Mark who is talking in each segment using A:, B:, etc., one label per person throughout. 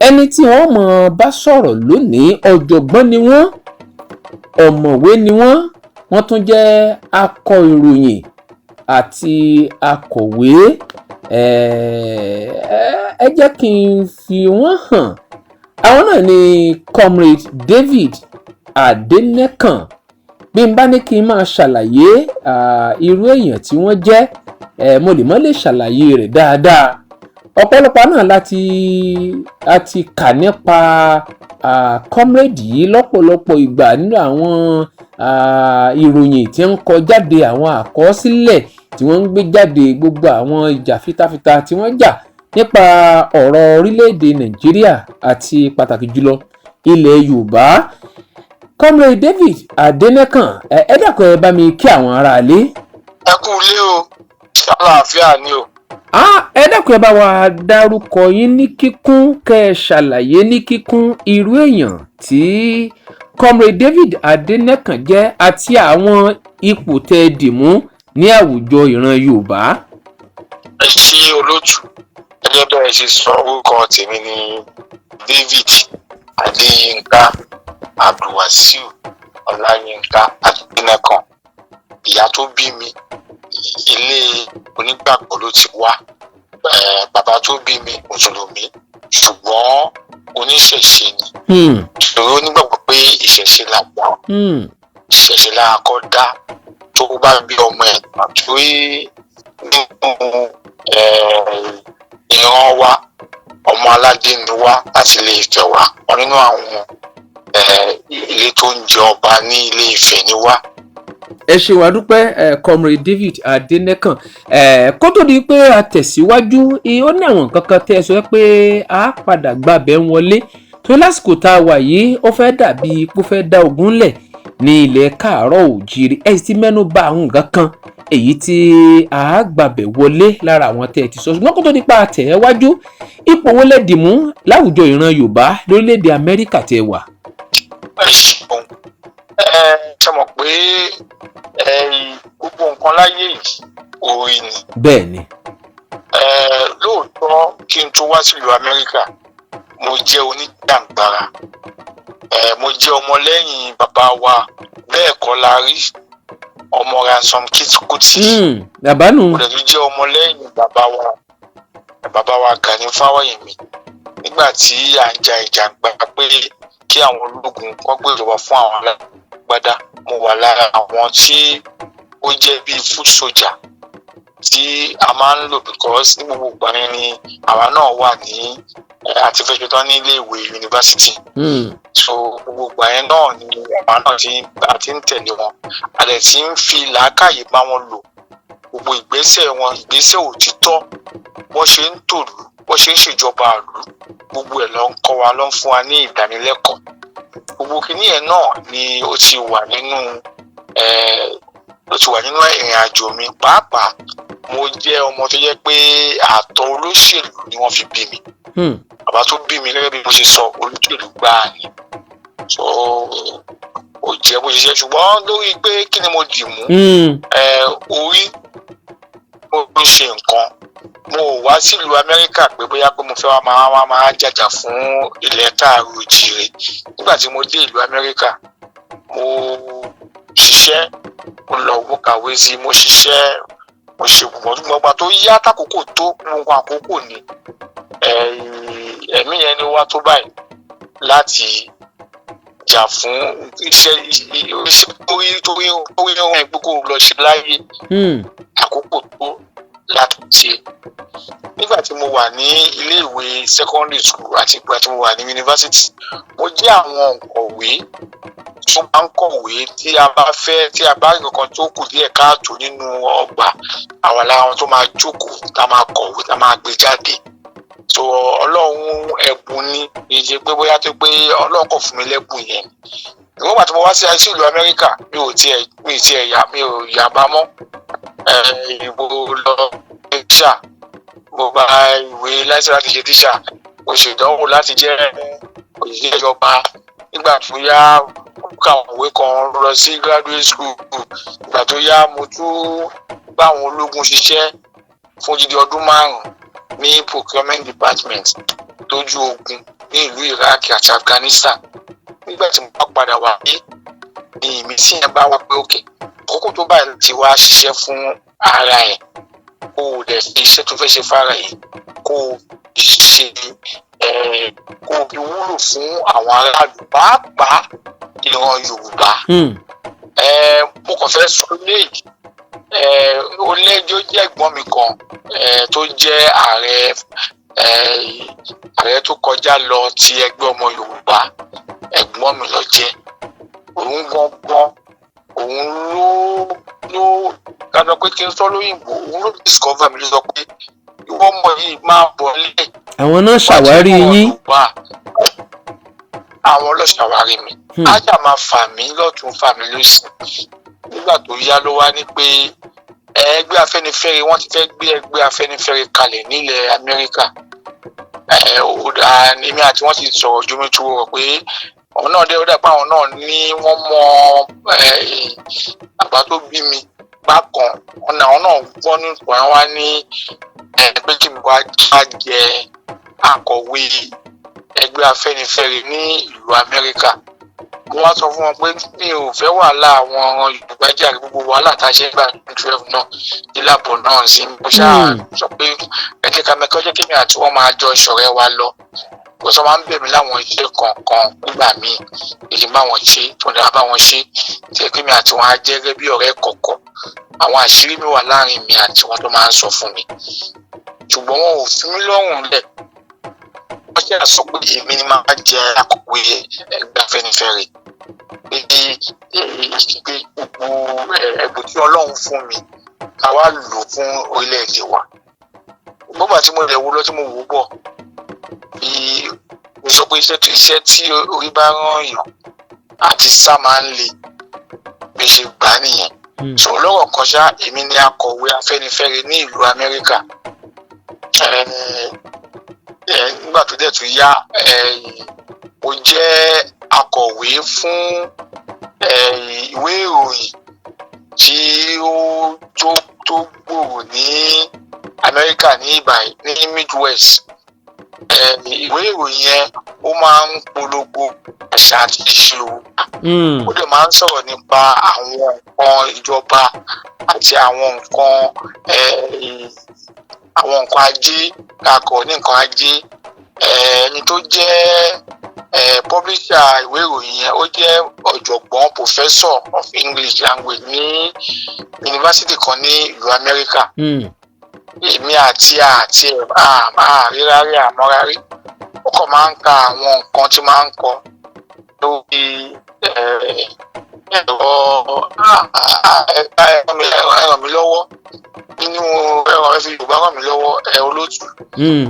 A: Ẹni tí wọ́n mọ̀ bá sọ̀rọ̀ lónìí, ọ̀jọ̀gbọ́n ni wọ́n, ọ̀mọ̀wé ni wọ́n, wọ́n tún jẹ́ akọ̀ròyìn àti akọ̀wé. Ẹ jẹ́ kí n fi wọ́n hàn. Àwọn náà ni Comrade David Adenekan. Bí n bá ní kí n máa ṣàlàyé irú èèyàn tí wọ́n jẹ́, mo lè mọ́ lè ṣàlàyé rẹ̀ dáadáa. Ọ̀pọ̀lọpọ̀ náà láti kà nípa comrade yìí lọ́pọ̀lọpọ̀ ìgbà nínú àwọn ìròyìn tí ń kọ jáde, àwọn àkọsílẹ̀ tí wọ́n ń gbé jáde, gbogbo àwọn ìjà fitafita tí wọ́n jà nípa ọ̀rọ̀ orílẹ̀-èdè Nàìjíríà àti pàtàkì jùlọ ilẹ̀ Yorùbá. Comrade David Adenekan, ẹ dákun, ẹ bá mi kí àwọn aráalé.
B: Ẹ kú ilé o, ṣàlàáfíà ni o.
A: Ẹ dákun, ẹ bá wa dárúkọ yín ní kíkún, kẹ́ ẹ ṣàlàyé ní kíkún irú èèyàn tí Comrade David Adenekan jẹ́ àti àwọn ipò tẹ́ ẹ dì mú ní àwùjọ ìran Yorùbá.
B: Ẹ ṣe, olótù. Gẹ́gẹ́ bẹ́ẹ̀ ṣe sọ, orúkọ tèmi ni David Adéyínká Abdulwasiu Ọláyínká Adénẹ́kàn. Ìyá tó bí mi, ilé onígbàgbọ́ ló ti wá. Bàbá tó bí mi, mùsùlùmí, ṣùgbọ́n oníṣẹ̀ṣe ni. Torí ó nígbàgbọ́ pé ìṣẹ̀ṣe làgbà, ìṣẹ̀ṣe la kọ́ dá. Tó bá bí ọmọ ẹ̀, torí nínú ìran wa, ọmọ aládé ni wá láti ilé Ifẹ̀ wá. Wọn nínú àwọn ilé tó ń jẹ ọba ní ilé Ifẹ̀ ni wá.
A: Ẹ ṣeun, adúpẹ́ ẹ, Comrade David Adenekan. Ẹ kó tó di pé a tẹ̀síwájú, ó ní àwọn nǹkan kan tẹ́ ẹ sọ pé a padà gbàbẹ̀ ń wọlé tó lásìkò tá a wà yìí, ó fẹ́ dàbí pé ó fẹ́ dá ogun lẹ̀ ní ilẹ̀ káàárọ̀ òjìrì. Ẹ sì ti mẹ́nu bà àwọn nǹkan kan èyí tí a gbàbẹ̀ wọlé lára àwọn tẹ́ ẹ ti sọ, ṣùgbọ́n kó tó di pa tẹ̀ ẹ́ wájú, ipò wo lẹ dì mú láwùjọ ìran Yorùbá lórílẹ̀‐èdè Amẹ́ríkà tẹ́ wà?
B: Ẹ ṣeun. Ẹ ṣe mọ̀ pé gbogbo nǹkan láyé yìí, orí ni.
A: Bẹ́ẹ̀ ni.
B: Lóòótọ́, kí n tó wá sílùú Amẹ́ríkà, mo jẹ́ oníjàǹgbara. Mo jẹ́ ọmọlẹ́yìn bàbá wa bẹ́ẹ̀ kọ́ la rí ọmọ Ransom Kuti.
A: Bàbá nù.
B: Mo dẹ̀ tún jẹ́ ọmọlẹ́yìn bàbá wa Gani Fáwẹ́hìnmí nígbà tí à ń ja ìjàngbara pé kí àwọn ológun kó gbé ìjọba fún àwọn alágbádá. Mo wà lára àwọn tí ó jẹ́ bíi foot soldier tí a máa ń lò, because ní gbogbo ìgbà yẹn ni àwa náà wà ní àti fẹ́ ṣetán ní iléèwé yunifásitì. So gbogbo ìgbà yẹn náà ni àwa náà ti a ti ń tẹ̀lé wọn, a dẹ̀ ti ń fi làákàyè bá wọn lò. Gbogbo ìgbésẹ̀ wọn, ìgbésẹ̀ òtítọ́, bó ṣe ń tòlú, bó ṣe ń ṣèjọba ìlú, gbogbo ẹ̀ ló ń kọ́ wa, ló ń fún wa ní ìdánilẹ́kọ̀ọ́. Gbogbo kìíní ẹ̀ náà ni ó ti wà nínú ẹ̀, ó ti wà nínú ìrìn àjò mi. Pàápàá, mo jẹ́ ọmọ tó jẹ́ pé àtọ̀ olóṣèlú ni wọ́n fi bí mi. Bàbá tó bí mi, gẹ́gẹ́ bí mo ṣe sọ, olóṣèlú gbáà ni. So ó jẹ́ bó ṣe ṣe. Ṣùgbọ́n lórí pé kí ni mo dì mú, orí mo ń ṣe nǹkan. Mo ò wá sílùú Amẹ́ríkà pé bóyá pé mo fẹ́ wá máa jàjà fún ilẹ̀ káàárọ̀ oòjíire. Nígbà tí mo dé ìlú Amẹ́ríkà, mo ṣiṣẹ́, mo lọ, mo kàwé sí i, mo ṣiṣẹ́, mo ṣe gbogbo ọdún. Tó yá, tákòókò tó, gbogbo àkókò ni ẹ̀mí yẹn ni wá tó báyìí láti jà fún iṣẹ́ iṣẹ́ torí ohun ẹgbẹ́ kó lọ ṣe láyé. Àkókò tó láti ṣe. Nígbà tí mo wà ní iléèwé secondary school àti ìgbà tí mo wà ní yunifásitì, mo jẹ́ àwọn òǹkọ̀wé tó máa ń kọ̀wé. Tí a bá fẹ́, tí a bá rí nǹkan tó kù díẹ̀ káàtó nínú ọgbà, àwa lára wọn tó máa jókòó, tá a máa kọ̀wé, tá a máa gbé jáde. So Ọlọ́run, ẹ̀bùn ni. Kì í ṣe pé bóyá tó pé Ọlọ́run kò fún mi lẹ́bùn yẹn. Ìwọ́n gbà tí mo wá sí ìlú Amẹ́ríkà, mi ò tiẹ̀ yà, mi ò yàbá mọ́. Mo lọ tíṣà, mo gba ìwé láìsí láti ṣe tíṣà, mo ṣèdánwò láti jẹ́ òṣìṣẹ́ ìjọba. Nígbà tó yá, mo kà àwọn ìwé kan lọ sí graduate school. Ìgbà tó yá, mo tún bá àwọn ológun ṣiṣẹ́ fún odidi ọdún 5 ní procurement department lójú ogun. ní ìlú Iraq àti Afghanistan. Nígbà tí mo bá padà wá dé ní ìmísí yẹn bá wá pé òkè àkókò tó báyìí ti wá ṣiṣẹ́ fún ara ẹ̀, kó o dẹ̀ fi iṣẹ́ tó fẹ́ ṣe fara yìí, kó o ṣe ẹ̀, kó o fi wúlò fún àwọn aráàlú, pàápàá ìran Yorùbá. Mo kàn fẹ́ sọ léyìí. Olẹ́jọ́ jẹ́ ẹ̀gbọ́n mi kan tó jẹ́ ààrẹ tó kọjá lọ ti ẹgbẹ́ ọmọ Yorùbá. Ẹ̀gbọ́n mi ló jẹ́. Òun gangan, òun ló ká sọ pé kí n sọ lóyìnbó, òun ló discover mi, ló sọ pé ìwọ ọmọ yìí, máa bọ̀ lé.
A: Àwọn náà ṣàwárí yín.
B: Àwọn ló ṣàwárí mi. Ájà máa fà mí lọ́tún, fà mí lósì. Nígbà tó yá ló wá ní pé ẹgbẹ́ Afẹ́nifẹ́re, wọ́n ti fẹ́ gbé ẹgbẹ́ Afẹ́nifẹ́re kalẹ̀ nílẹ̀ Amẹ́ríkà. Ẹ ó dáa, èmi àti wọ́n ti sọ̀rọ̀ jómi tó rọ̀ pé òun náà dé, ó dà pé àwọn náà ní wọ́n mọ àgbà tó bí mi bákan. Ọ̀nà àwọn náà gbọ́ ní ìpò wá ní pé kí n wá jẹ akọ̀wé ẹgbẹ́ Afẹ́nifẹ́re ní ìlú Amẹ́ríkà. Mo wá sọ fún wọn pé mi ò fẹ́ wàhálà àwọn Yorùbá jàre, gbogbo wàhálà tá a ṣe ń gbà ní 12 náà nílàbọ̀ náà sí. Mo ṣáà sọ pé ẹ jẹ́ ká mẹ́kọ́ jẹ́ kémi àti wọ́n máa jọ ìṣọ̀rẹ́ wa lọ. Kò sọ máa ń bẹ̀ mí láwọn iṣẹ́ kọ̀ọ̀kan nígbà míì, èyí bá wọn ṣe tó dáa, bá wọn ṣe tí ẹ kémi àti wọn á jẹ́ gẹ́gẹ́ bí ọ̀rẹ́ kọ̀ọ̀kan. Àwọn àṣírí mi wà láàrin mi àti wọn tó máa ń sọ fún mi, ṣùgbọ́n wọn ò fi mí lọ́rùn lẹ̀. Wọ́n ṣe àsọ pé èmi ni máa jẹ akọ̀wé ẹgbẹ́ Afẹ́nifẹ́re, pé pé gbogbo ẹ̀bùn tí Ọlọ́run fún mi, ká wá lò fún orílẹ̀-èdè wa. Gbọ́dọ̀ tí mo lè wo lọ, tí mo wò bọ̀, bí mo sọ pé iṣẹ́ tí orí bá rán yàn àti sá máa ń le, bí ṣe gbà á nìyẹn. Sọ lọ́rọ̀ kan ṣá, èmi ni akọ̀wé Afẹ́nifẹ́re ní ìlú Amẹ́ríkà. Nígbà tó dẹ̀ tún yá, mo jẹ́ akọ̀wé fún ìwé ìròyìn tí ó tó gbòòrò ní Amẹ́ríkà ní ìbàyí, ní Midwest. Ìwé ìròyìn yẹn, ó máa ń polongo àṣà àti ìṣe Yorùbá. Ó dẹ̀ máa ń sọ̀rọ̀ nípa àwọn nǹkan ìjọba àti àwọn nǹkan ajé kakọ̀ ní nǹkan ajé. Ẹni tó jẹ́ publisher ìwé ìròyìn yẹn, ó jẹ́ ọ̀jọ̀gbọ́n, professor of English language ní yunifásitì kan ní ìlú Amẹ́ríkà. Èmi àti ẹ̀ àrírárí àmọ́rárí. Ó kàn máa ń ka àwọn nǹkan tí máa ń kọ lórí ẹ̀rọ. Ẹ ràn mí lọ́wọ́ nínú ẹ̀rọ, ẹ fi Yorùbá ràn mí lọ́wọ́, ẹ olóòtú.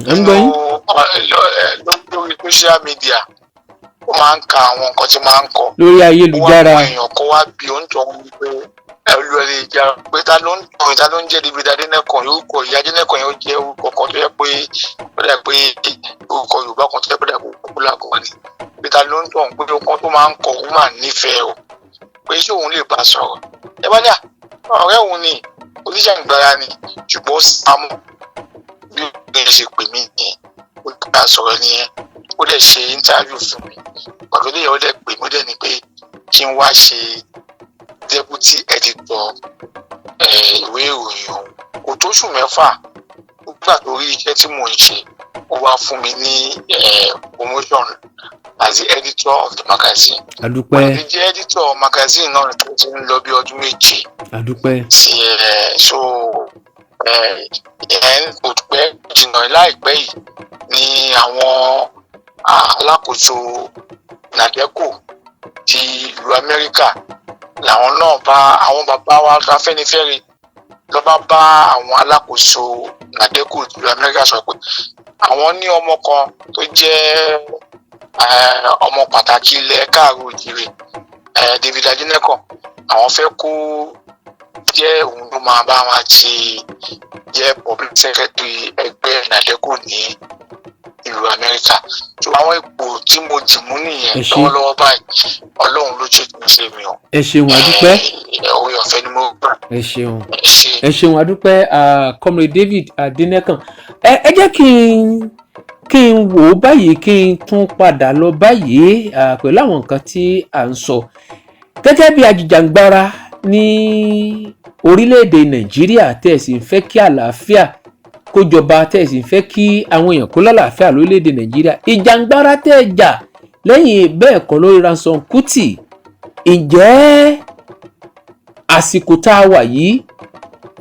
A: Ẹ ń gbọ́ yín.
B: Lórí social media, ó máa ń ka àwọn nǹkan tí máa ń kọ
A: lórí ayélujára.
B: Wọ́n èèyàn kan wá bí oúnjẹ ọ̀hún pé ẹlú ẹ lè jà pé ta ló ń tàn, ta ló ń jẹ́ David Adénẹ́kàn. Orúkọ ìyá Adénẹ́kàn yẹn, ó jẹ́ orúkọ kan tó yẹ pé ó dà pé orúkọ Yorùbá kan tó yẹ pé dà pé popular gan ni, pé ta ló ń tàn, pé ọkàn tó máa ń kọ, òun máa nífẹ̀ẹ́ o, pé ṣé òun lè bá sọ̀rọ̀. Ẹ bá ní à ọ̀rẹ́ òun ni oníjàngbara ni, ṣùgbọ́n ó sàmù bí ó ṣe pè mí nìyẹn, ó bá sọ̀rọ̀ nìyẹn. Ó dẹ̀ ṣe interview fún mi pàtó lè. Ó dẹ̀ pè mí, ó dẹ̀ ní pé kí n wá ṣe deputy editor ìwé ìròyìn òun. Kò tóṣù 6 nígbà tó rí iṣẹ́ tí mò ń ṣe, ó wá fún mi ní promotion as the editor of the magazine.
A: Àdúpẹ́.
B: Mo ti jẹ́ editor magazine náà tó ti ń lọ bí ọdún 7.
A: Àdúpẹ́.
B: Ti so ìyẹn kò pẹ́ jìnnà. Láìpẹ́ yìí ni àwọn alákòóso NADECO ti ìlú Amẹ́ríkà làwọn náà bá àwọn bàbá wa Afẹ́nifẹ́re lọ bá àwọn alákòóso NADECO ìlú Amẹ́ríkà sọ pé àwọn ní ọmọ kan tó jẹ́ ọmọ pàtàkì ilẹ̀ káàró òjìrè, David Adénẹ́kàn, àwọn fẹ́ kó jẹ́ òun ló máa bá wọn ti jẹ́ public secretary ẹgbẹ́ NADECO ní ìlú Amẹ́ríkà. Tó àwọn ipò tí mo dì mú nìyẹn.
A: Ẹ ṣé.
B: Lọ́wọ́lọ́wọ́ báyìí, Ọlọ́run ló ṣe kí n ṣe mi o.
A: Ẹ ṣeun, àdúpẹ́.
B: Oore ọ̀fẹ́ ni mo gbà.
A: Ẹ ṣeun.
B: Ẹ ṣé.
A: Ẹ ṣeun, àdúpẹ́, comrade David Adénẹ́kàn. Ẹ jẹ́ kí n Kí n wò ó báyìí, kí n tún padà lọ báyìí pẹ̀lú àwọn nǹkan tí à ń sọ gẹ́gẹ́ bí ajìjàǹgbara ní orílẹ̀-èdè Nàìjíríà, tẹ́ ẹ̀ sì ń fẹ́ kí àlàáfíà kó jọba, tẹ́ ẹ̀ sì ń fẹ́ kí àwọn èèyàn kó lálàáfíà lórílẹ̀-èdè Nàìjíríà. Ìjàǹgbara tẹ́ ẹ jà lẹ́yìn bẹ́ẹ̀ kọ́ lórí Ransome Kuti, ǹjẹ́ àsìkò tá a wà yìí,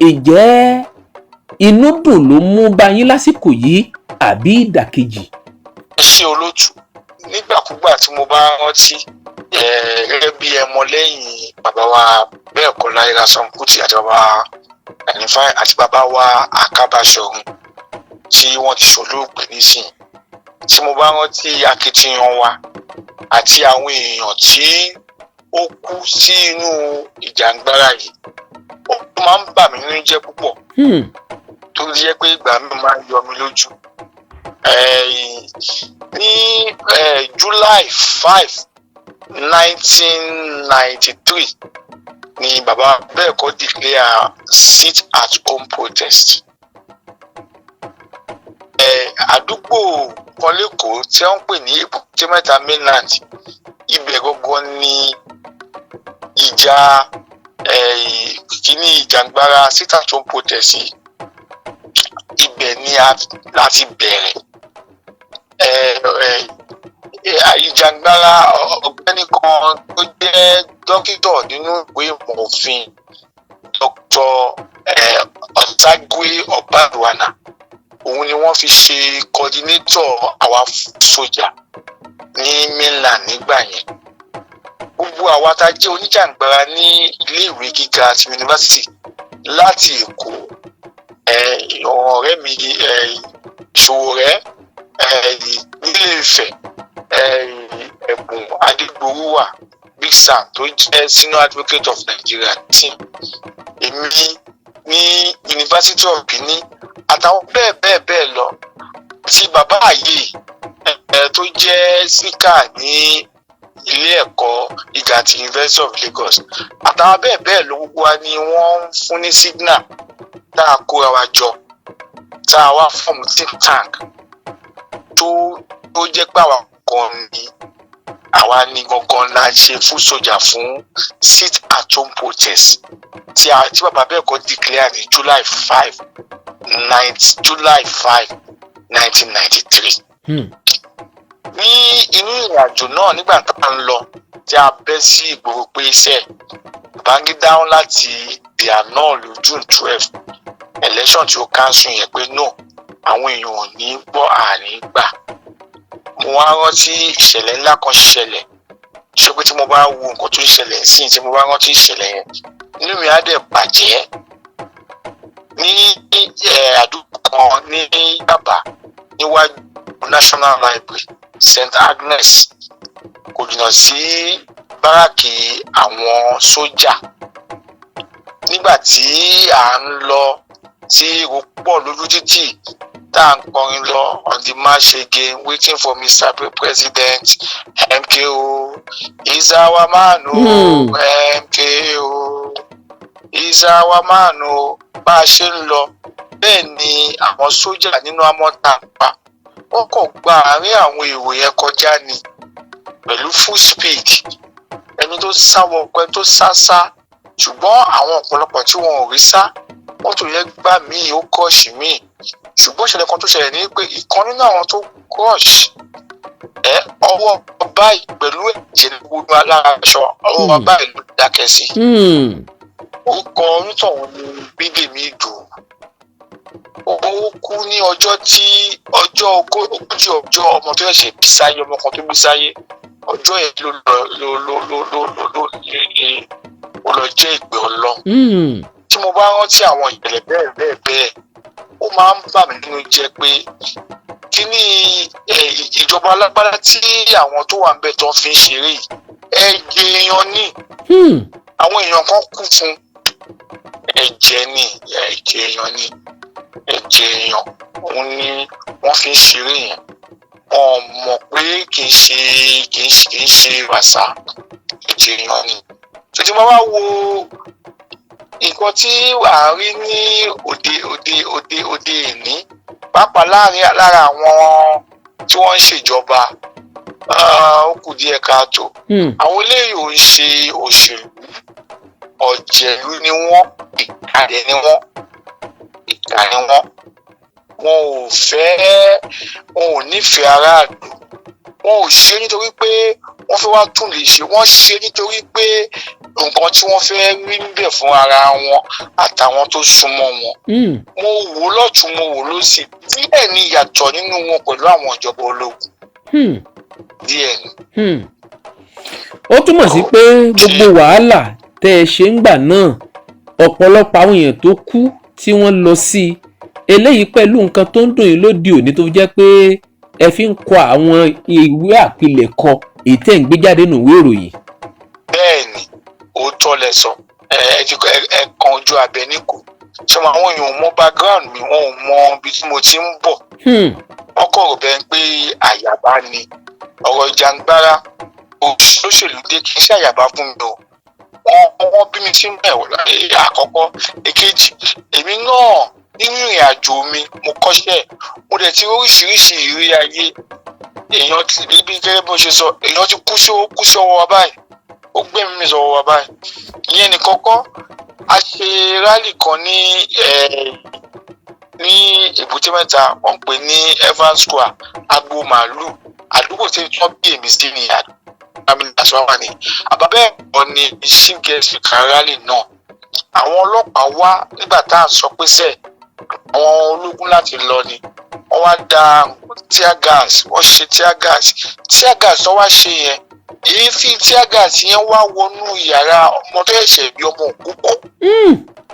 A: ǹjẹ́ inú dùn ló mú bá yín lásìkò yìí àbí ìdàkejì?
B: Ẹ ṣé, olótù. Nígbàkúgbà tí mo bá rántí, gẹ́gẹ́ bí ẹmọ lẹ́yìn bàbá wa bẹ́ẹ̀ kọ́ láyé Ransome Kuti àti bàbá ẹnìfà àti bàbá wa Akábàṣọ̀run tí wọ́n ti ṣolóògbé nísìnyí, tí mo bá rántí akitiyan wa àti àwọn èèyàn tí ó kú sí inú ìjàngbara yìí, ó máa ń bà mí nínú jẹ́ púpọ̀, tó jẹ́ pé ìgbà mi máa ń yọ mí lójú. Ní July 5, 1993 ni bàbá bẹ́ẹ̀ kọ́ declare sit at home protest. Àdúgbò kan lẹ́kọ̀ọ́ tí wọ́n ń pè ní Èbúté Mẹ́ta Mainland, ibẹ̀ gangan ni ìjà kíní ìjàngbara sit at home protest yìí, ibẹ̀ ni a láti bẹ̀rẹ̀ ìjàngbara. Ọ̀gbẹ́ni kan tó jẹ́ dókítà nínú ìwé ìmọ̀ òfin, Dr. Ọ̀ságwé Ọ̀bàdùwànà, òun ni wọ́n fi ṣe coordinator àwa sójà ní mainland nígbà yẹn. Gbogbo àwa tá a jẹ́ oníjàngbara ní iléèwé gíga ti yunifásitì láti Èkó, ọ̀rẹ́ mi Ṣòwòrẹ́ nílé Ifẹ̀, Ẹ̀bùn Adégbòrúwà, Big Sam, tó jẹ́ Senior Advocate of Nigeria team, èmi ní University of Benin, àtàwọn bẹ́ẹ̀ bẹ́ẹ̀ bẹ́ẹ̀ lọ, tí bàbá yìí tó jẹ́ speaker ní ilé ẹ̀kọ́ gíga ti University of Lagos, àtàwọn bẹ́ẹ̀ bẹ́ẹ̀ lọ, gbogbo wa ni wọ́n ń fún ní signal tá a kóra wa jọ, tá a wá form think tank tó jẹ́ pé àwa kan ni, àwa ni gangan la ṣe foot soldier fún sit at home protest tí bàbá bẹ́ẹ̀ kọ́ declare ní July 5, 1993. Ní inú ìrìn àjò náà, nígbà tá à ń lọ, tí a bẹ́ sí ìgboro pé iṣẹ́ Babangida dáhùn láti dìá náà ló June 12 election tí ó cancel yẹn, pé no, àwọn èèyàn ò ní gbọ́, àní gbà. Mo wá rántí ìṣẹ̀lẹ̀ ńlá kan ṣẹlẹ̀, ṣé pé tí mo bá wo nǹkan tó ń ṣẹlẹ̀ sí, tí mo bá rántí ìṣẹ̀lẹ̀ yẹn, inú mi á dẹ̀ bàjẹ́. Ní àdúgbò kan ní Yaba, níwájú National Library, St Agnes, kò jìnnà sí báràkì àwọn sójà, nígbà tí à ń lọ, tí èrò pọ̀ lójú títì, tá à ń kọrin lọ, "On the march again, waiting for Mr President, MKO is our man o, MKO is our man o." Bá a ṣe ń lọ, bẹ́ẹ̀ ni àwọn sójà nínú amọ́tàpá, wọ́n kàn gba àárín àwọn èrò yẹn kọjá ni pẹ̀lú full speed. Ẹni tó sá wọ ọkọ, ẹni tó sá sá, ṣùgbọ́n àwọn ọ̀pọ̀lọpọ̀ tí wọn ò rí sá, mọ́tò yẹn gbá míì, ó crush míì. Ṣùgbọ́n ìṣẹ̀lẹ̀ kan tó ṣẹlẹ̀ ní pé ìkan nínú àwọn tó crush ẹ, ọwọ́ báyìí pẹ̀lú ẹ̀jẹ̀ ní gbogbo alára aṣọ, ọwọ́ báyìí ló dákẹ́ sí. Orúkọ onítọ̀hún ni Bídèmí Ìdòwú. Ó kú ní ọjọ́ tí ọjọ́ 40 ọjọ́, ọmọ tó ṣẹ̀ṣẹ̀ bí sáyé, ọmọ kan tó bí sáyé, ọjọ́ yẹn ló lọ ló ló ló ló ló ló ó lọ jẹ́ ìpè Ọlọ́run. Tí mo bá rántí àwọn ìṣẹ̀lẹ̀ bẹ́ẹ̀ bẹ́ẹ̀ bẹ́ẹ̀, ó máa ń bà mí nínú jẹ́ pé kíní ìjọba alágbádá tí àwọn tó wà ń bẹ̀ tó ń fi ń ṣeré yìí, ẹ̀jẹ̀ èèyàn ní. Àwọn èèyàn kan kú fún ẹ̀jẹ̀ ní, ẹ̀jẹ̀ èèyàn ní, ẹ̀jẹ̀ èèyàn òun ni wọ́n fi ń ṣeré yẹn. Wọn mọ̀ pé kì í ṣe wàsá, ẹ̀jẹ̀ èèyàn ni. Tó bá wá wo nǹkan tí à ń rí ní òde òde òde òde ìní, pàápàá láàrin lára àwọn tí wọ́n ń ṣèjọba, ó kù díẹ̀ káàtó. Àwọn eléyìí ò ń ṣe òṣèlú, ọ̀jẹ̀lú ni wọ́n, ìkà dẹ̀ ni wọ́n, ìkà ni wọ́n. Wọn ò fẹ́, wọn ò nífẹ̀ẹ́ aráàlú. Wọn ò ṣe nítorí pé wọ́n fẹ́ wá tún lè ṣe, wọ́n ṣe nítorí pé nǹkan tí wọ́n fẹ́ rí níbẹ̀ fún ara wọn àtàwọn tó súnmọ́ wọn. Mo wò lọ́tún, mo wò lósì, díẹ̀ ni ìyàtọ̀ nínú wọn pẹ̀lú àwọn ìjọba ológun. Díẹ̀ ni.
A: Ó túmọ̀ sí pé gbogbo wàhálà tẹ́ ẹ ṣe ń gbà náà, ọ̀pọ̀lọpọ̀ àwọn èèyàn tó kú tí wọ́n lọ sí i, eléyìí pẹ̀lú nǹkan tó ń dùn yín lóde òní tó fi jẹ́ pé ẹ fi ń kọ àwọn ìwé àpilẹ̀kọ èyí tẹ́ ń gbé jáde nínú ìwé ìròyìn.
B: Bẹ́ẹ̀ ni, òótọ́ lẹ sọ. Ẹ ẹ ti ẹ kan ojú abẹ níkò. Ṣé wọn, àwọn èèyàn ò mọ background mi, wọn ò mọ ibi tí mo ti ń bọ̀. Wọ́n kọ̀ rò bẹ́ẹ̀ pé àyàbá ni ọ̀rọ̀ ìjàngbara òṣèlú dé. Kì í ṣe àyàbá fún mi o. Wọ́n bí mi sínú ẹ̀ àkọ́kọ́. Èkejì, èmi náà nínú ìrìn àjò mi, mo kọ́ṣẹ́, mo dẹ̀ ti oríṣiríṣi ìrírí ayé. Èèyàn ti bí gẹ́gẹ́ bí mo ṣe sọ, èèyàn ti kú sí, ó kú sí ọwọ́ wa báyìí, ó gbẹ̀mí mi sọ̀rọ̀ wa báyìí. Ìyẹn nìkan kọ́. A ṣe rally kan ní Èbúté Mẹ́ta, wọ́n ń pè ní Evans Square, Agbo Màálù, àdúgbò tí wọ́n bí èmi sí ní àmì àṣọwà ní àbábẹ́ ẹ̀kọ́ ni chief guest speaker rally náà. Àwọn ọlọ́pàá wá nígbà tá à ń sọ pé sẹ́ àwọn ológun láti lọ ni wọ́n wá da tear gas, wọ́n ṣe tear gas. Tear gas tó wá ṣe yẹn, èéfín tear gas yẹn wá wọnú yàrá ọmọ tó ṣẹ̀ṣẹ̀ bí, ọmọ òkúkọ,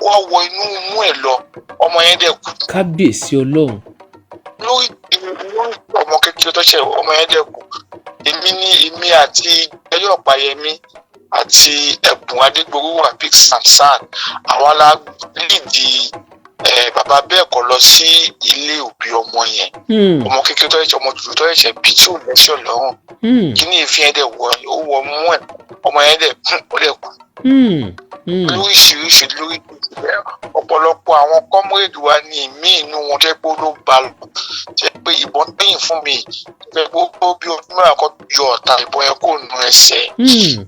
B: wá wọ inú imú ẹ̀ lọ, ọmọ yẹn dẹ̀ kú.
A: Kábíyèsí Ọlọ́run!
B: Lórí ọmọ kékeré tó ṣe, ọmọ yẹn dẹ̀ kú. Èmi ní, èmi àti ẹyọ Ọ̀páyẹmí àti Ẹ̀bùn Adégbòrúwà, Big Samson, àwọn la lídìí ẹ bàbá bẹ́ẹ̀ kọ́ lọ sí ilé òbí ọmọ yẹn. Ọmọ kékeré tó ṣẹ̀ṣẹ̀, ọmọ tuntun tó ṣẹ̀ṣẹ̀ bí tí ò lẹ́sọ̀ lọ́rùn. Kíní ìfín yẹn dẹ̀ wọ, ó wọ mú ẹ̀, ọmọ yẹn dẹ̀ ó dẹ̀ kú. Lóríṣiríṣi, lórí ọ̀pọ̀lọpọ̀ àwọn comrade wa ní ìmí inú wọn jẹ́ pé ó ló ba lọ, jẹ́ pé ìbọn tẹ́yìn fún mi, jẹ́ pé ó bí ọdún 10 kan yọ ọ̀tá ìbọn yẹn kò nu ẹsẹ̀.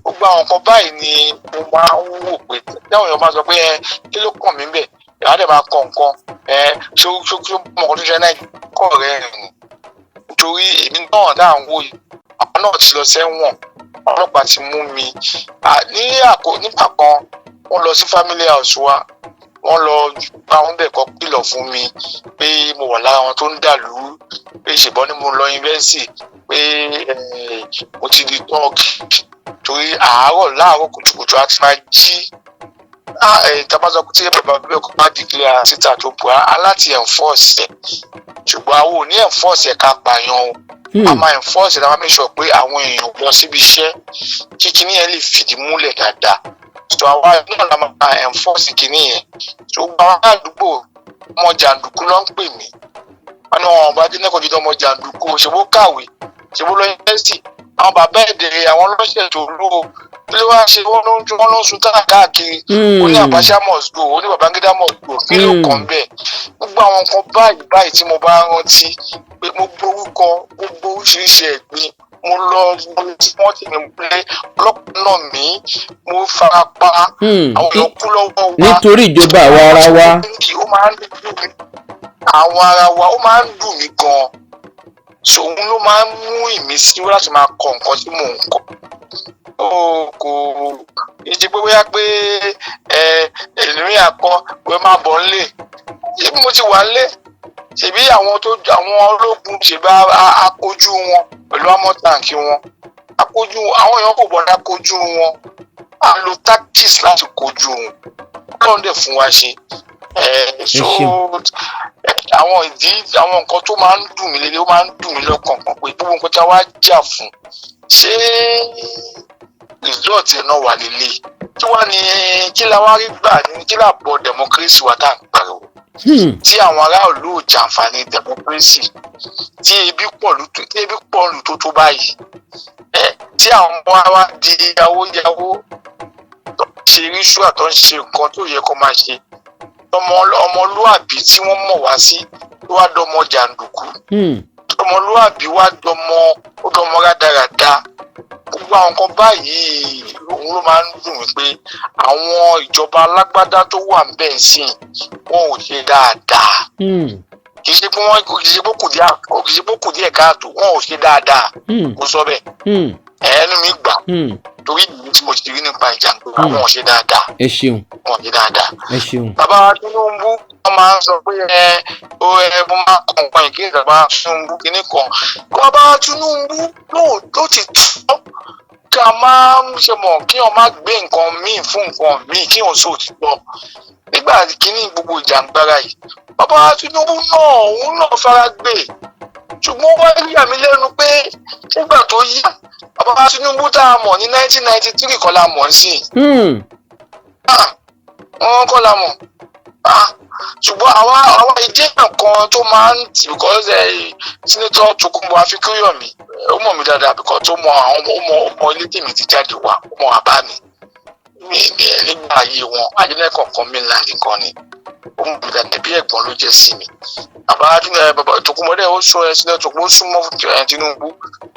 B: Gbogbo àwọn nǹkan báyìí ni mo máa ń wò pé táwọn èèyàn máa sọ pé, ẹ kí ló kàn mí bẹ̀, ìyá dẹ̀ máa kọ nǹkan ẹ ṣó ṣó ṣó mọ̀ nǹkan tó ṣe náà kọ̀ rẹ̀ rìn, nítorí èmi náà dáa ń wò yìí, àwọn náà ti lọ sẹ́wọ̀n, ọlọ́pàá ti mú mi ní àkó nígbà kan. Wọ́n lọ sí family house wa, wọ́n lọ bá wọn bẹ̀ kọ́ kìlọ̀ fún mi pé mo wà lára wọn tó ń dàlú, pé ṣèbọn ni mo lọ yunifásitì, pé mo ti di tọ́ọ̀gì, torí àárọ̀ láàárọ̀ kùtùkùtù a ti máa jí. Tabasọ tí bàbá bẹ́ẹ̀ kọ́ bá declare síta tó bu aláti enforce ẹ̀, ṣùgbọ́n àwọn ò ní enforce ẹ̀ ká pààyàn o. A máa enforce ẹ̀, a máa make sure pé àwọn èèyàn lọ síbi iṣẹ́ kí kinní yẹn lè fìdí múlẹ̀ dáadáa. So àwa náà la máa enforce kinní yẹn. So gbogbo àwọn àdúgbò, ọmọ jàǹdùkú ló ń pè mí. Wọn ní wọn bá dín kọjú ọmọ jàǹdùkú, ṣèbó kàwé, ṣèbó lọ yunifásitì, àwọn bàbá ẹ̀dẹ̀rẹ̀, àwọn ọlọ́ṣẹ̀ tó lú o, kí ló wá ṣe? Wọ́n ló ń sun táà káàkiri. Ó ní Abacha must go, ó ní Babangida must go, kí ló kàn bẹ́ẹ̀? Gbogbo àwọn nǹkan báyìí báyìí tí mo bá rántí pé mo gbórúkọ gbogbo oríṣiríṣi ẹ̀gbin, mo lọ tí wọ́n ti mi lé ọlọ́pàá náà mí, mo fara pa, àwọn èèyàn kú lọ́wọ́ wa.
A: Nítorí ìjọba àwa ara wa.
B: Ó máa ń dùn mí, àwọn ara wa, ó máa ń dùn mí gan-an. So òun ló máa ń mú ìmísí wá láti máa kọ nǹkan tí mò ń kọ. Ó kò ìṣe pé bóyá pé ẹ èmi àkọ pé má bọ̀ ńlé, ṣébí mo ti wà ńlé, ṣèbí àwọn tó àwọn ológun, ṣèbí akojú wọn pẹ̀lú armoured tank wọn, akojú àwọn èèyàn kò gbọ́dọ̀ akojú wọn. A lo tactics láti kojú wọn, Ọlọ́run dẹ̀ fún wa ṣe. So àwọn ìdí, àwọn nǹkan tó máa ń dùn mí lélẹ̀, ó máa ń dùn mí lọ́kàn kan pé gbogbo nǹkan tí a wá jà fún, ṣé result ẹ̀ náà wà lélẹ̀? Kí wá ní, kí la wá rí gbà ní, kí là bọ̀ democracy wa tá à ń pariwo, tí àwọn aráàlú ò jàǹfààní democracy, tí ebi pọ̀ lù tó báyìí ẹ, tí àwọn ọmọ wa di yàwó yàwó, tó ń ṣe ritual, tó ń ṣe nǹkan tó yẹ kó máa ṣe, ọmọlúàbí tí wọ́n mọ̀ wá sí tó wá dọmọ jàǹdùkú. Ọmọlúwàbí wá dọmọ, ó dọmọ rádaràda. Gbogbo àwọn nǹkan báyìí, òun ló máa ń dùn mí pé àwọn ìjọba alágbádá tó wà ń bẹ̀ sí, wọn ò ṣe dáadáa. Kì í ṣe pé wọn kì í ṣe pé kù díẹ̀, kì í ṣe pé kù díẹ̀ káàtó, wọn ò ṣe dáadáa. Mo sọ bẹ́ẹ̀, ẹnu mi gbà, torí ìlú tí mo ti rí nípa ìjàngbara, wọn ò ṣe dáadáa.
A: Ẹ ṣeun.
B: Wọn ò ṣe dáadáa.
A: Ẹ ṣeun.
B: Bàbá Tinubu, wọn máa ń sọ pé ẹ ó ẹ mo máa kọ nǹkan ìkíni bàbá Tinubu kìíní kan. Bàbá Tinubu ló ti tọ́ kí a máa ń ṣe mọ̀, kí wọ́n má gbé nǹkan míì fún nǹkan míì, kí wọ́n sọ òtítọ́ nígbà kíní gbogbo ìjàngbara yìí. Bàbá Tinubu náà, òun náà fara gbé, ṣùgbọ́n wọ́n yà mí lẹ́nu pé nígbà tó yá, bàbá Tinubu tá a mọ̀ ní 1993 kọ́ la mọ̀ sí. Wọ́n kọ́ la mọ̀. Ṣùgbọ́n àwa ìdí kan tó máa ń tì, because Senator Tokunbo Afikuyomi, ó mọ̀ mí dáadáa, because tó mọ àwọn ó mọ ilé tèmi ti jáde wá, ó mọ àbá mi mi ní nígbà ayé wọn adínẹ́kọ̀ọ̀kan mainland kan ni. Ó mọ̀ mí dáadáa, bí ẹ̀gbọ́n ló jẹ́ sí mi. Bàbá bàbá Tokunbo dẹ̀, ó sọ ẹ Senator Tokunbo súnmọ́ Tinubu.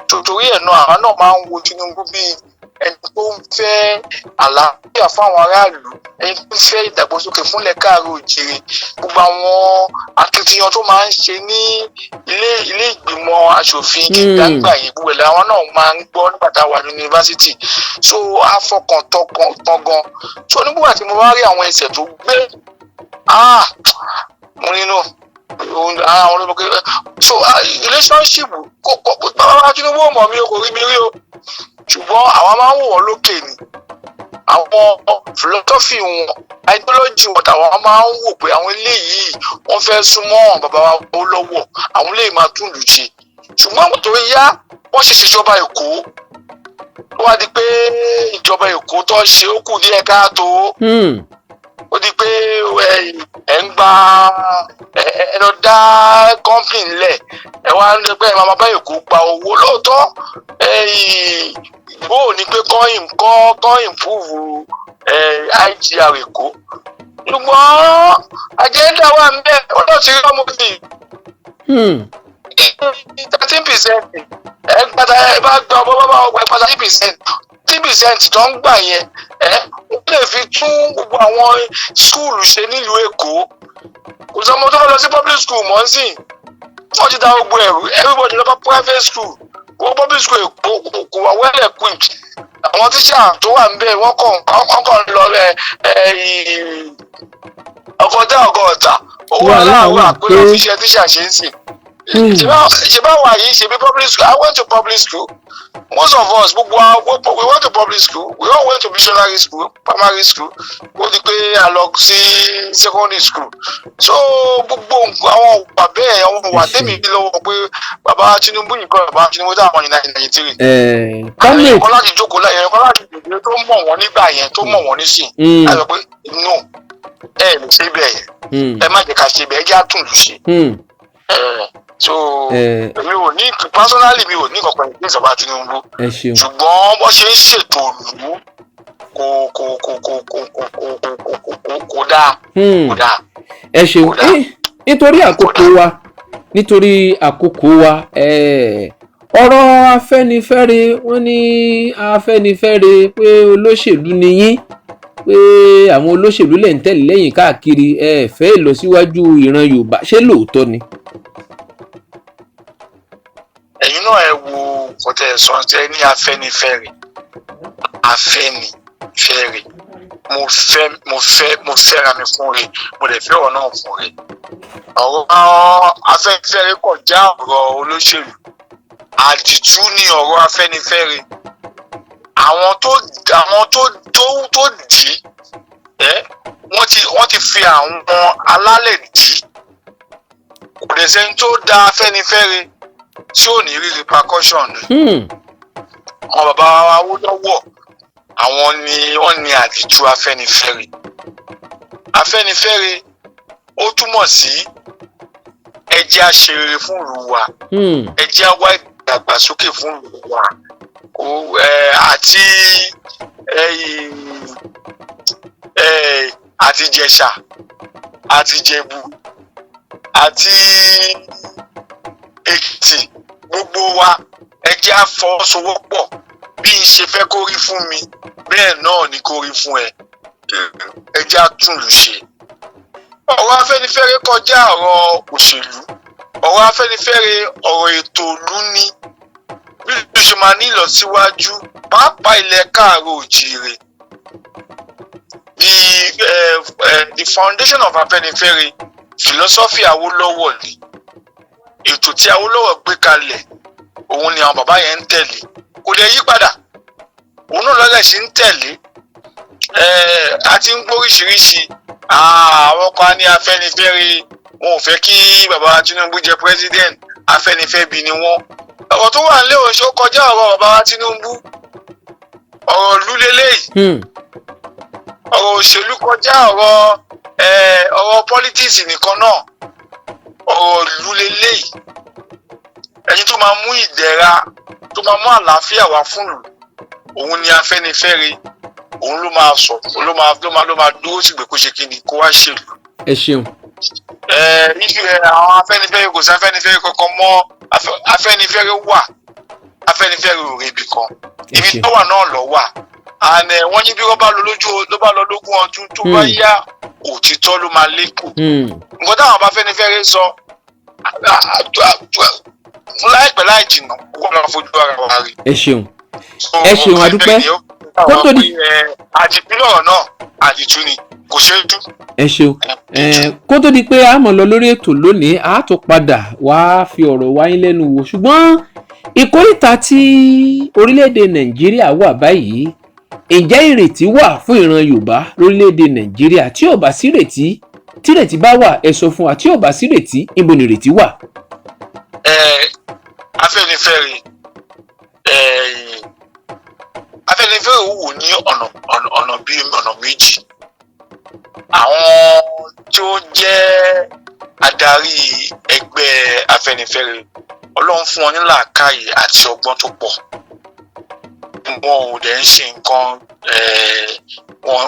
B: Torí ẹ̀ náà, àwa náà máa ń wo Tinubu bíi ẹni tó ń fẹ́ àlàáfíà fáwọn aráàlú, ẹni tó ń fẹ́ ìdàgbàsókè fúnlẹ̀ káàárọ̀ òjìrì. Gbogbo àwọn akitiyan tó máa ń ṣe ní ilé ìgbìmọ̀ asòfin gíga yìí, gbogbo ẹ̀ làwọn náà máa ń gbọ́ nígbà tá a wà ní yunifásitì. So a fọkàn tán gan. So nígbà tí mo bá rí àwọn ẹsẹ̀ tó gbé, ah, mo nínú àwọn olóògbé. So relationship kò bàbá Tinubu ò mọ̀ mí o, kò rí mi rí o, ṣùgbọ́n àwa máa ń wò wọ́n lókè ni. Àwọn philosophy wọn, ideology wọn, tàwọn máa ń wò pé àwọn eléyìí, wọ́n fẹ́ súnmọ́ bàbá wa lọ́wọ́, àwọn eléyìí máa tún lù ṣe. Ṣùgbọ́n àwọn tó yá, wọ́n ṣe ṣèjọba Èkó, ó wá di pé ìjọba Èkó tó ṣe, ó kù díẹ̀ káàtó. Ó di pé ẹ ń gba ẹ lọ dá company ńlẹ̀, ẹ wá ń pẹ́, ẹ máa bá Èkó gba owó. Lóòótọ́, bó o ní pé kọ́ improve IGR Èkó, ṣùgbọ́n agenda wà ń bẹ̀, ó lọ sí ọmọ mi 13%. Ẹ gbàdá, ẹ bá gba ọmọ bàbá ọgbà ẹ 13%, 13% tó ń gbà yẹn, ẹ wọ́n lè fi tún gbogbo àwọn school ṣe nílùú Èkó. Kò sọ ọmọ tó fẹ́ lọ sí public school mọ́ sí, wọ́n ti da gbogbo ẹ̀rú, everybody lọ bá private school. Gbogbo public school Èkó kò wà well equipped. Àwọn tíṣà tó wà níbẹ̀, wọ́n kàn lọ ẹ ẹ ọkọjá ọgọ́ta owó aláwọ̀ àpérò fi ṣe tíṣà ṣe ń sìn. Ṣe bá wà yìí, ṣe bí public school. I went to public school. Most of us, gbogbo wa, we went to public school. We all went to missionary school, primary school, ó di pé a lọ sí secondary school. So gbogbo àwọn ìwà bẹ́ẹ̀, àwọn ìwà tèmi bí lọ́wọ́ pé bàbá Tinubu yìí kọ́ bàbá Tinubu táwọn ní 1993.
A: Comrade.
B: Ẹ̀kọ́ láti jókòó láyé, ẹ̀kọ́ láti dìde tó mọ̀ wọ́n nígbà yẹn, tó mọ̀ wọ́n nísìn, láti sọ pé no, ẹ lè ṣe bẹ́ẹ̀ yẹn, ẹ má jẹ́ ká ṣe bẹ́ẹ̀, ẹ jẹ́ àtúndù ṣe. So mi ò ní, personally, mi ò ní kankan ní ìjọba Tinubu.
A: Ẹ ṣeun.
B: Ṣùgbọ́n bó ṣe ń ṣètò ìlú kò dáa, kò dáa.
A: Ẹ ṣeun. Nítorí àkókò wa, nítorí àkókò wa, ọ̀rọ̀ Afẹ́nifẹ́re, wọ́n ní Afẹ́nifẹ́re pé olóṣèlú ni yín, pé àwọn olóṣèlú lè ń tẹ̀lé lẹ́yìn káàkiri, ẹ fẹ́ ìlọsíwájú ìran Yorùbá. Ṣé lóòótọ́ ni?
B: Ẹ̀yin náà, ẹ wo nǹkan tẹ́ ẹ sọ, ẹ ní Afẹ́nifẹ́re. Afẹ́nifẹ́re, mo fẹ́ mo fẹ́ra mi fún re, mo lè fẹ́ ọ̀rọ̀ náà fún re. Ọ̀rọ̀ Afẹ́nifẹ́re kọjá ọ̀rọ̀ olóṣèlú, àdìtú ni ọ̀rọ̀ Afẹ́nifẹ́re. Àwọn tó dì í, ẹ wọ́n ti fi àwọn alálẹ̀ dì í. Kò dẹ̀ sẹ́ni tó da Afẹ́nifẹ́re tí ò ní rí repercussion. Àwọn bàbá wa Awólọ́wọ̀, àwọn ni wọ́n ní àdìtú Afẹ́nifẹ́re. Afẹ́nifẹ́re, ó túmọ̀ sí ẹ jẹ́ á ṣe rere fún ìlú wa, ẹ jẹ́ á wá ìdàgbàsókè fún ìlú wa. Kò ẹ àti ẹ ẹ àti Ìjẹ̀ṣà àti Ìjẹ̀bú àti Èkìtì. Gbogbo wa, ẹ jẹ́ á fọwọ́sowọ́pọ̀. Bí n ṣe fẹ́ kó rí fún mi, bẹ́ẹ̀ náà ni kó rí fún ẹ. Ẹ jẹ́ á túnlùú ṣe. Ọ̀rọ̀ Afẹ́nifẹ́re kọjá ọ̀rọ̀ òṣèlú. Ọ̀rọ̀ Afẹ́nifẹ́re, ọ̀rọ̀ ètò ìlú ni, bí ìlú ṣe máa ní ìlọsíwájú, pàápàá ilẹ̀ káàárọ̀ òjìire. The foundation of Afẹ́nifẹ́re, philosophy Awólọ́wọ̀ ni. Ètò tí Awólọ́wọ̀ gbé kalẹ̀, òun ni àwọn bàbá yẹn ń tẹ̀lé, kò lè yí padà. Òun náà lọ́lẹ̀ sí ń tẹ̀lé. A ti ń gbóríṣiríṣi. Àwọn kan ní Afẹ́nifẹ́re, wọn ò fẹ́ kí bàbá Tinubu jẹ president, Afẹ́nifẹ́bi ni wọ́n. Ọ̀rọ̀ tó wà nílé òṣó kọjá ọ̀rọ̀ bàbá Tinubu. Ọ̀rọ̀ ìlú leléyìí. Ọ̀rọ̀ òṣèlú kọjá ọ̀rọ̀ politics nìkan náà. Ọ̀rọ̀ ìlú leléyìí. Ẹni tó máa mú ìdẹ̀ra, tó máa mú àlàáfíà wá fún ìlú, òun ni Afẹ́nifẹ́re. Òun ló máa sọ, ló máa dúró sígbè kó ṣe kí ni, kó wá ṣèlú.
A: Ẹ ṣeun.
B: Ẹ níbi ẹ àwọn Afẹ́nifẹ́re, kò sí Afẹ́nifẹ́re kankan mọ́. Afẹ́nifẹ́re wà, Afẹ́nifẹ́re ò rebi kan.
A: Ẹ
B: Ibi
A: ṣeun.
B: tó wà náà lọ wà. And wọ́n ní bí wọ́n bá lọ lójú, ló bá lọ lógún ọdún, tó bá yá, òtítọ́ ló máa lékò. Nǹkan táwọn bá Afẹ́nifẹ́re sọ láìpẹ́ láì jìnnà, wọ́n lọ fojú ara wa rí.
A: Ẹ ṣeun.
B: So,
A: Ẹ ṣeun, a dúpẹ́. Kó tó di-
B: Àdìpínlẹ̀ ọ̀rọ̀ náà, àdìtú ni, kò ṣeé tú.
A: Ẹ ṣeun. Kó tó di pé a mọ̀ lọ lórí ètò lónìí, a tún padà wá fi ọ̀rọ̀ wá yín lẹ́nu wò, ṣùgbọ́n ìkóríta tí orílẹ̀-èdè Nàìjíríà wà báyìí, ǹjẹ́ ìrètí wà fún ìran Yorùbá lórílẹ̀-èdè Nàìjíríà? Tí ò bá sí ìrètí, tí ìrètí bá wà, ẹ sọ fún wa. Tí ò bá sí ìrètí, ibo ni ìrètí wà?
B: Afẹ́nifẹ́re wò ní ọ̀nà bíi ọ̀nà méjì. Àwọn tí ó jẹ́ adarí ẹgbẹ́ Afẹ́nifẹ́re, Ọlọ́run fún wọn ní làákàyè àti ọgbọ́n tó pọ̀. Wọn ò dẹ̀ ń ṣe nǹkan,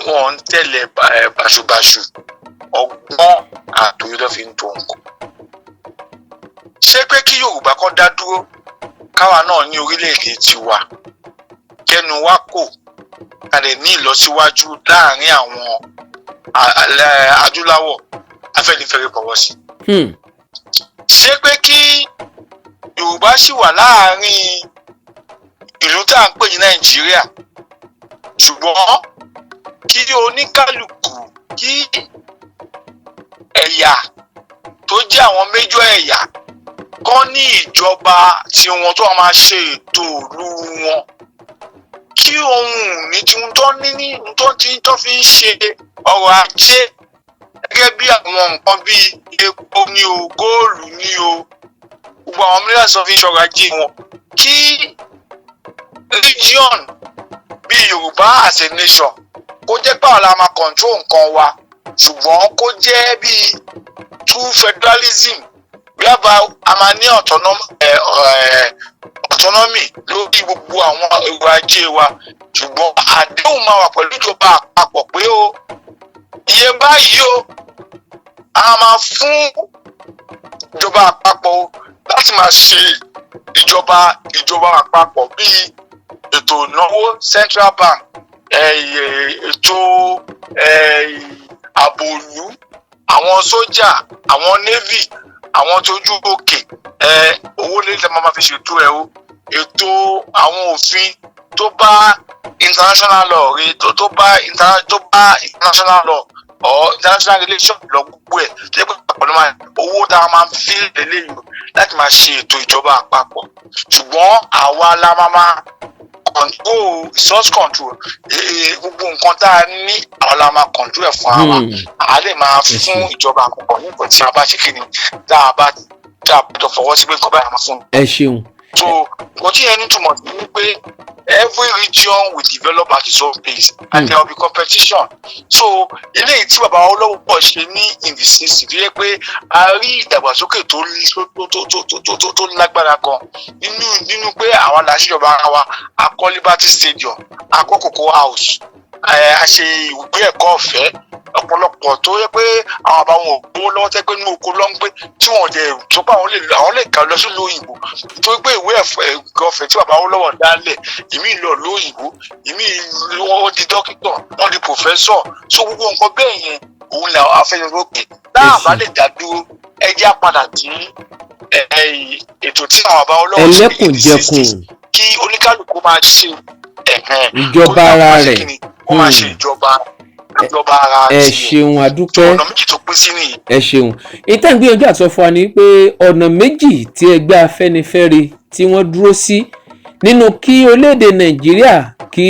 B: wọn ń tẹ̀lé báṣubàṣu. Ọgbọ́n àtòyí ló fi ń tó nǹkan. Ṣé pé kí Yorùbá kọ́ dá dúró, káwa náà ní orílẹ̀-èdè tiwa, kẹnu wa kò ká lè ní ìlọsíwájú láàrin àwọn adúláwọ̀, Afẹ́nifẹ́re fọwọ́ sí. Ṣé pé kí Yorùbá ṣì wà láàrin ìlú tá à ń pè ní Nàìjíríà, ṣùgbọ́n kí oníkálukú, kí ẹ̀yà tó jẹ́ àwọn méjọ ẹ̀yà kọ́ ní ìjọba tiwọn tó máa ṣe ètò ìlú wọn, kí ohun ní tí tó ní tó ti tó fi ń ṣe ọrọ̀ ajé, gẹ́gẹ́ bí àwọn nǹkan bíi epo ní o, góòlù ní o, gbogbo àwọn minerals tó fi ń ṣọrọ̀ ajé wọn, kí region bíi Yorùbá as a nation kó jẹ́ pé àwọn la máa control nǹkan wa, ṣùgbọ́n kó jẹ́ bíi true federalism, whereby a máa ní autonomy lórí gbogbo àwọn èrò ajé wa, ṣùgbọ́n àdéhùn máa wà pẹ̀lú ìjọba àpapọ̀ pé o, iye báyìí o, a máa fún ìjọba àpapọ̀ o láti máa ṣe ìjọba àpapọ̀, bíi ètò ìnáwó, central bank, ètò ààbò ìlú, àwọn sójà, àwọn navy, àwọn tójú òkè, owó lè tẹ́ máa fi ṣètò ẹ̀ o, ètò àwọn òfin tó bá international law re, tó bá international law or international relation lọ, gbogbo ẹ̀ tó yẹ pé àpapọ̀ ló máa owó tá a máa fi lélẹ́yìn láti máa ṣe ètò ìjọba àpapọ̀, ṣùgbọ́n àwa la máa control resource, control gbogbo nǹkan tá a ní, àwa la máa control ẹ̀ fún ara wa. A lè máa fún ìjọba àpapọ̀ ní nǹkan tí a bá ṣe kí ni, tá a bá jọ fọwọ́ sí pé nǹkan báyìí a máa fún.
A: Ẹ ṣeun.
B: So nǹkan tí yẹn ní túmọ̀ sí ni pé every region will develop at its own pace and there will be competition. So eléyìí tí bàbá Awólọ́wọ̀ ṣe ní in the 60s, tó yẹ pé a rí ìdàgbàsókè tó lágbára gan nínú pé àwa la ṣèjọba ara wa, a kọ́ Liberty Stadium, a kọ́ Cocoa House. A ṣe ìwé ẹ̀kọ́ ọ̀fẹ́. Ọ̀pọ̀lọpọ̀ tó yẹ pé àwọn àbá wọn ò gbówó lọ́wọ́, tẹ́ pé inú oko ló ń gbé, tí wọ́n dẹ̀ tó pé àwọn lè kà lọ sí lóyìnbó, nítorí pé ìwé ẹ̀kọ́ ọ̀fẹ́ tí bàbá Awólọ́wọ̀ dálẹ̀, ìmí lọ lóyìnbó, ìmí wọ́n di dókítà, wọ́n di professor. So gbogbo nǹkan bẹ́ẹ̀ yẹn, òun là afẹ́yẹ́ pé táà bá lè dá dúró, ẹ jẹ́ á padà tí ètò tí àwọn bàbá Awólọ́wọ̀ ṣe ní
A: Ẹlẹ́kùnjẹkùn.
B: 60s, kí oníkálukú máa ṣe ẹ̀hẹ́n,
A: Ìjọba ara
B: kó máa ṣe
A: rẹ̀.
B: kíni, kó máa ṣe ìjọba ara
A: Ẹ
B: tiẹ̀.
A: ṣeun, adúpẹ́.
B: Ọ̀nà méjì tó pín sí nìyí.
A: Ẹ ṣeun. Ìtàn gbìyànjú àti sọ fún wa ni pé ọ̀nà méjì tí ẹgbẹ́ Afẹ́nifẹ́re tí wọ́n dúró sí nínú kí orílẹ̀-èdè Nàìjíríà, kí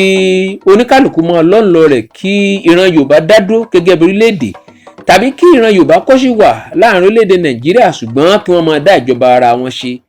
A: oníkálukú máa lọ́nlọ́ rẹ̀, kí ìran Yorùbá dá dúró gẹ́gẹ́ bí orílẹ̀-èdè, tàbí kí ìran Yorùbá kó sì wà láàrin orílẹ̀-èdè Nàìjíríà, ṣùgbọ́n kí wọ́n máa dá ìjọba ara wọn ṣe.